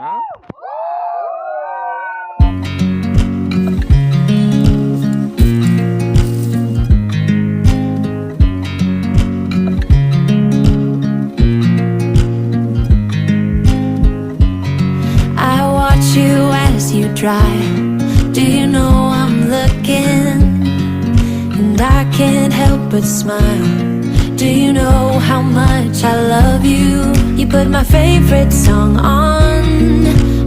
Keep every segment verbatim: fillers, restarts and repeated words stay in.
I watch you as you drive. Do you know I'm looking? And I can't help but smile. Do you know how much I love you? You put my favorite song on.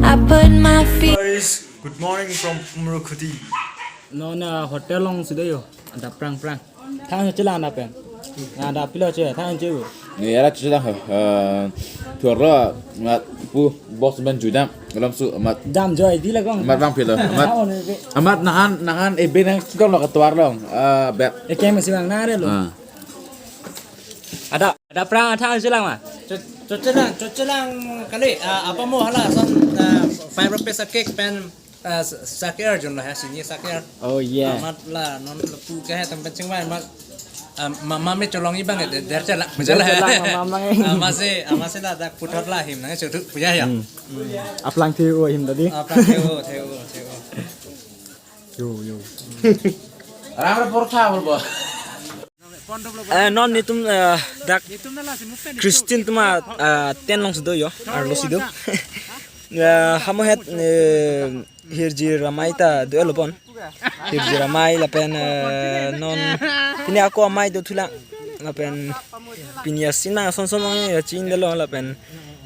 I put my feet. Guys, good morning from Umrukhuti. Non, ah, hotel along si do yo. Adap prang prang. Thang chelang adap pen. Adap pilo che, thang che. Ne ara chelang, eh, thurlo, amat pu boss amen jui dam, alam su amat. Dam jui di la kong. Amat bang pilo, amat. Amat nahan, nahan ebe nang chedong lo katuar long. Eh, bet. Eke masih bang nare lo. Ah. Adap, adap prang thang chelang ma. Cho-, cho chelang, cho chelang kali, ah, apa mo hala son, ah, five rupees a cake pen, ah, s-, sakher jun lo ha, sini sakher. Oh, yeah. Amat la, non lapu ke hai tempat chingvai, amat, ah, ma-, mami cholong ibang ke, der chelak, der chelak, mama mang. Ah, masi, ah, masi ladak puthot la him nang chutu puya ya. Hmm. Aplang theo him tadi. Aplang theo, theo, theo. Yo, yo. Ram ra portha bol bo. Eh, non netum, eh, dak Christian atum a, eh, tent along si do yo, arlo si do. Eh, hamohet, eh, hirjir amei ta do-et lo pon. Hirjir amei lapen, eh, non pini ako amei do thulang lapen pini asin nang ason son nang ya chin de lo lapen,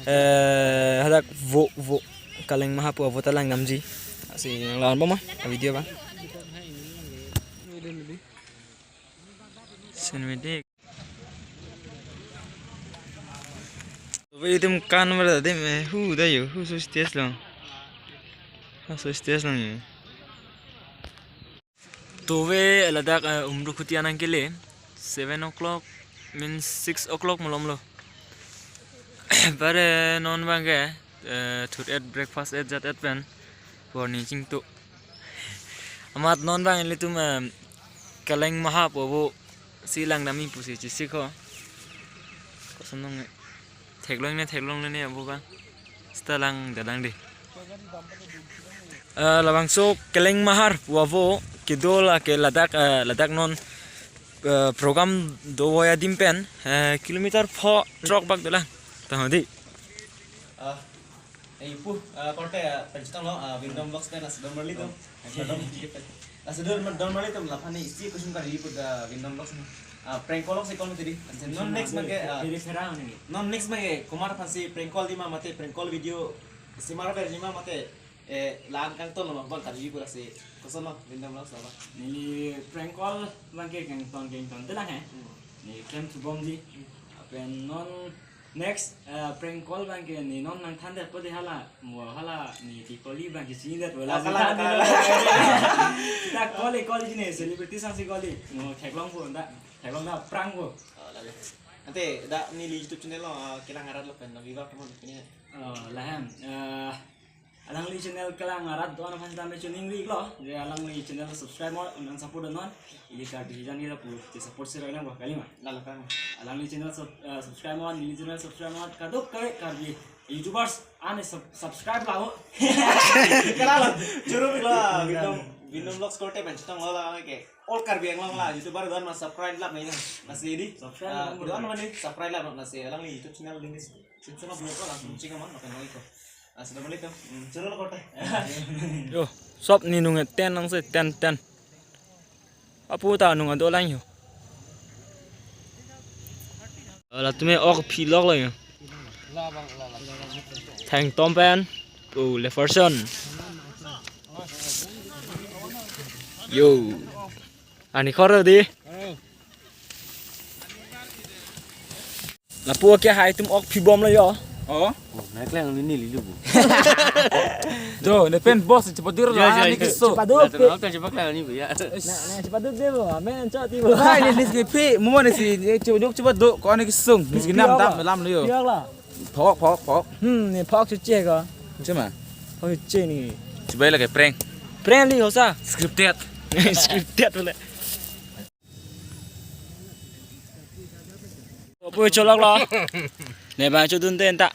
eh, hadak vo, vo Kaleng Maha pu vo ta lang damji. Asi lang lawan bom a video bang. Cinematic. Tove itum kan ber adim, eh, hu da yo, hu so stage long. Ha so stage long yo. Tove ladak, eh, Umrukhuti anang kele, seven o'clock, means six o'clock malom lo. Bare non bang ke, eh, thut et breakfast et jat et pen, morning chingtu. Amat non bang ilitum, eh, Kaleng Maha pu vo si lang dam-i pusi chesik ho. Koson nong e. Theklong ne, theklong ne abo bang. Seta lang da lang de. Eh, labangso Kaleng Maha pu vo kedo la ke ladak, eh, ladak non, eh, program do-oi adim pen, eh, kilometer pho throk bak dolang. Tama di. Ah, eh, pu, ah, korte, ah, pencetong lo, ah, Vindom Vlogs pen, ah, sudah merli tuh. Sudah merli tuh. Nah, sudah mer-, don merli tuh, lapen ne isi question kari pu da Vindom Vlogs ne. Ah, prank call si call tadi. Non next abang ke, ah, non next abang ke, kumar aphan si prank call di ma mate prank call video si mar ver di ma mate, eh, lang kangton lo ma bang kari pu da si. Koson lo, Vindom Vlogs lo ma. Ne prank call abang ke kangton kangton de lang he. Hmm. Ne klem thubom di. Lapen non next, eh, prank call abang ke ne non nangthan det po de hala, mo hala ne ti koli abang ke chini det po la. Oh, kalang, kalang. Seta koli koli chini celebrity sang si koli. Mo theklong po da, theklong da prank po. Oh, lale. Ante da neli YouTube channel lo, ah, kelang arat lo pen, na viva kamu pini. Oh, lahem. Eh, Alangli channel kelang arat do-an aphan sitame chuning ri lo. Je alangli channel subscribe mo, un-an support non. Ili Karbi hijan ira pu, je support si roi nang bo kali ma. Lalo kan. Alangli channel sub-, eh, subscribe mo, ili channel subscribe mo. Kaduk kave Karbi YouTubers an sub-, subscribe la ho. Kalalo. Churu pilo, Vindom, Vindom Vlogs korte pencetong lo la ke. All Karbi Anglong la, YouTuber do-an ma subscribe lap nai na. Nasi di. Subscribe, ah, lap, do-an ma di, subscribe lap nasi. Alangli YouTube channel link di. Sip sona blog ko langsung chika man makan lagi ko. Assalamualaikum. Hmm, chalo lo korte. Yo, sop ne nung tent nang se tent tent. Apu ta nung ado lang yo. Latum e ok phi lok lo yo. Thang tom pen. Oh, Leferson. Yo. Ani khor di. Lapu ke hai atum ok phi bom lo yo. Oh. Oh, nai klang ni ni lilu bu. Jo, ne pen boss cepat dur. Ya, la ya, ni ya. Keso. Cepat dur. Lah, tenang, cepat klang ni bu ya. Na, na, cepat dur de bo. Amen, cok ti bo. Hai, ni ni si phi, mo ni si, ni coba duk, coba duk, ko ni kesung. Ni si nam dam lam lo yo. Piak la. Phok, phok, phok. Hmm, ni phok chuche ko. Cuma. Phok chuche ni. Coba lagi prank. Prank li hosa. Scripted. Scripted boleh. Opo cholok lo. Ne bang chodun te enta.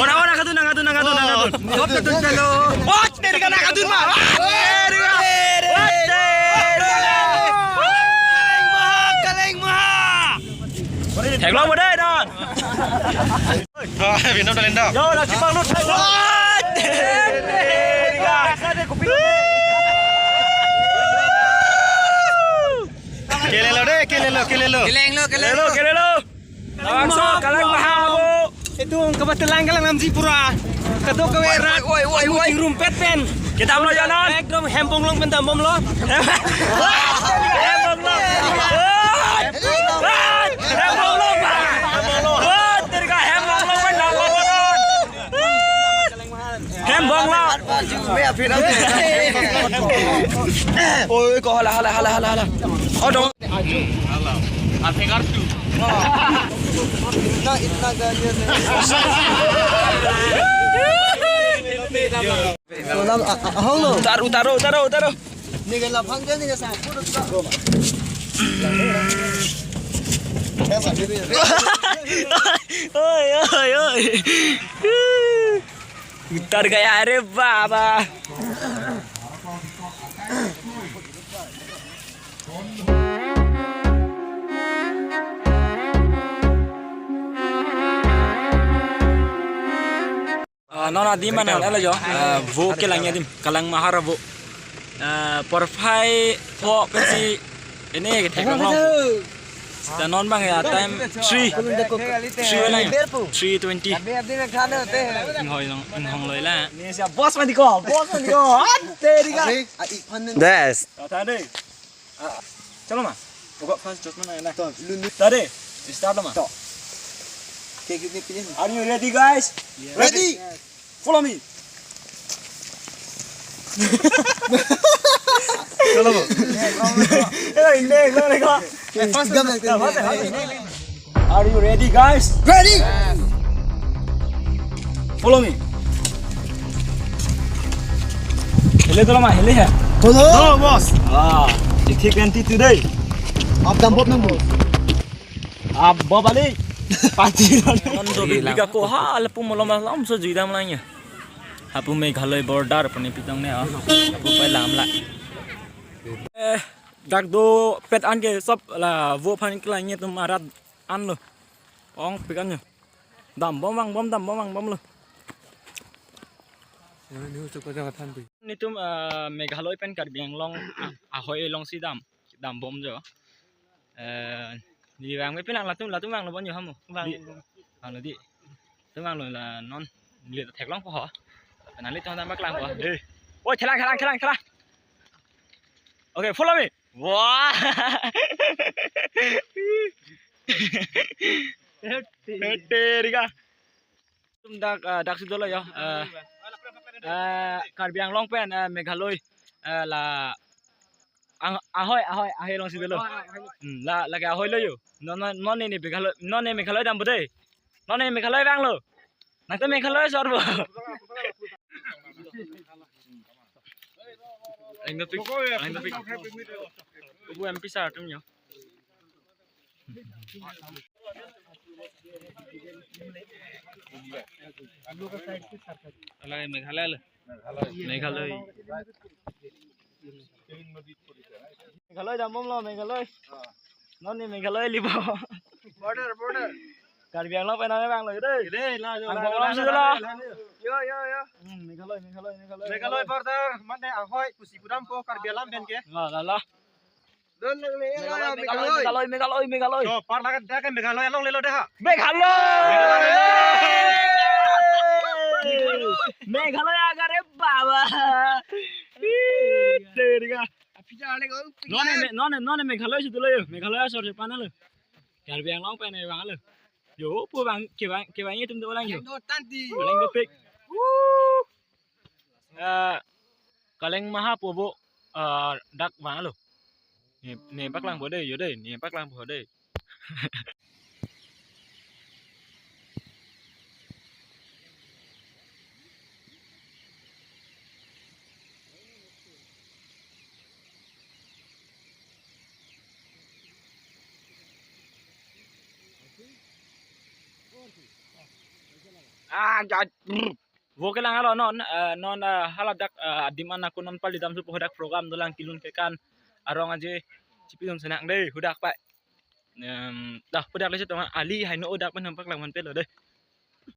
Ora, ora, kadun, kadun, kadun, kadun. Hop, kadun, kadun. Hop, teri ka, kadun ma. Hop, teri ka. Hop, teri ka. Kaleng maha, kaleng maha. Theklong mo dei, don. Ah, bina talenta. Yo, nasi bang lut. Hop, teri ka. Kelelo dei, kelelo, kelelo. Keleng lo, keleng lo. Kelelo, kelelo. Langsung, kaleng maha, Bu. Itum kaba telang kalang namji pura. Kadokave rat. Oi, oi, oi, oi. Rumpet pen. Kita mau jalan. Ekdom hem bonglong pen dambom lo. Hem bonglong. Hem bonglong, Pak. Wah, teri ka hem bonglong pen dambom lo. Hem bonglong. Oi, ko hala, hala, hala, hala, hala. Oh, dong. इतना, इतना गालियाँ नहीं। Solam, ah, ah, ahong lo. Utaro, utaro, utaro, utaro. Ni ke laphang ke, ni ke sapu. Oi, oi, oi. Utar gaya, are baba. Ah, non adim mana, ala jo. Ah, vo kelang adim, kaleng maha vo. Ah, porphai pho pensi ini ke theklong long. Sita non bang ya, time three, three lang, three twenty. Inghoi long, inghong loi la. Ni siya boss mandi ko, boss mandi ko. Ante di ka. Des. Tadi. Ah, chalo ma. Pokok first judgment na. To, lun. Tadi. Start lo ma. To. Kayak gini pilih. Are you ready, guys? Ready. Follow me. Chalo ma. Eh, ini, ini, ini. First, first, first. Are you ready, guys? Ready. Follow me. Hele dolo ma, hele he. Follow. No, boss. Ah, ithi kenti today. Aap dambom nang, boss. Aap bobali. Pati. Non do bibika ko ha, lapu malom lamso juidam lang ya. Hapu Meghalaya border puni pitong ne, oh. Hapu pai lam la. Eh, dak dopet an ke sob la vo aphan kelang atum arat an lo. Ongpik an ya. Dambom vangbom, dambom vangbom lo. Netum, eh, Meghalaya pen Karbi Anglong, ah, ahoi alongsi dam, dambom jo. Eh, ni vang me pinang latum, latum vanglo bon jo hamo. Vang. Di, vanglo di. Latum vanglo la non. Neli theklong po ho. Neli tong dam bak lang po. Dei. Oi, thelang, thelang, thelang, thelang. Okay, follow me. Wah. Hete, Rika. Tum dak, ah, dak si dolo yo. Ah, ah, Karbi Anglong pen, ah, Meghalaya, ah, la ang, ahoi, ahoi, ahoi alongsi dolo. Hmm, la, lake ahoi lo yo. Non, non, non ne Meghalaya, non ne Meghalaya dam bede. Non ne Meghalaya vanglo. Nangtum Meghalaya sorbo. Ang topik, ang topik. Ibu M P sir atum yo. Alai Meghalaya lo. Meghalaya. Meghalaya jambom lo, Meghalaya. Non ne Meghalaya libo. Border, border. Karbi Anglong pen nang vanglo dei. Dei, la, jo, Ang la, Bonglam la, sudah la, lah. La, la. Yo, yo, yo. Hmm, Meghalaya, Meghalaya, Meghalaya. Meghalaya border, mane ahoi, pusi pudam po Karbi Anglong pen ke. La, la, la. Don lang le, la, Meghalaya, la, Meghalaya, Meghalaya. Meghalaya, Meghalaya. Jo, parlak dak ke Meghalaya longlelo dei ha. Meghalaya. Meghalaya. Meghalaya ka re baba. Ih, dei ka. Non ne, non ne, non ne Meghalaya si dolo yo. Meghalaya sor si pan lo. Karbi Anglong pen ne vanglo. Yo, pu vang, kevang, kevang itum dolang yo. Indo tanti. Paling dopik. Wuh. Eh, kaleng maha po bo, eh, dak vanglo. Ne, ne paklangpo dei, yo dei, ne paklangpo dei. Ah, ja-, brr. Vo kelanglo non, eh, non, eh, haladak, eh, adim an ako non pali damsi pu hadak program dolang kelun kekan arong aje chipi dun senak dei, hadak pa. Em, dah, hadak le chetong ali haino hadak pen paklangponpe lo dei.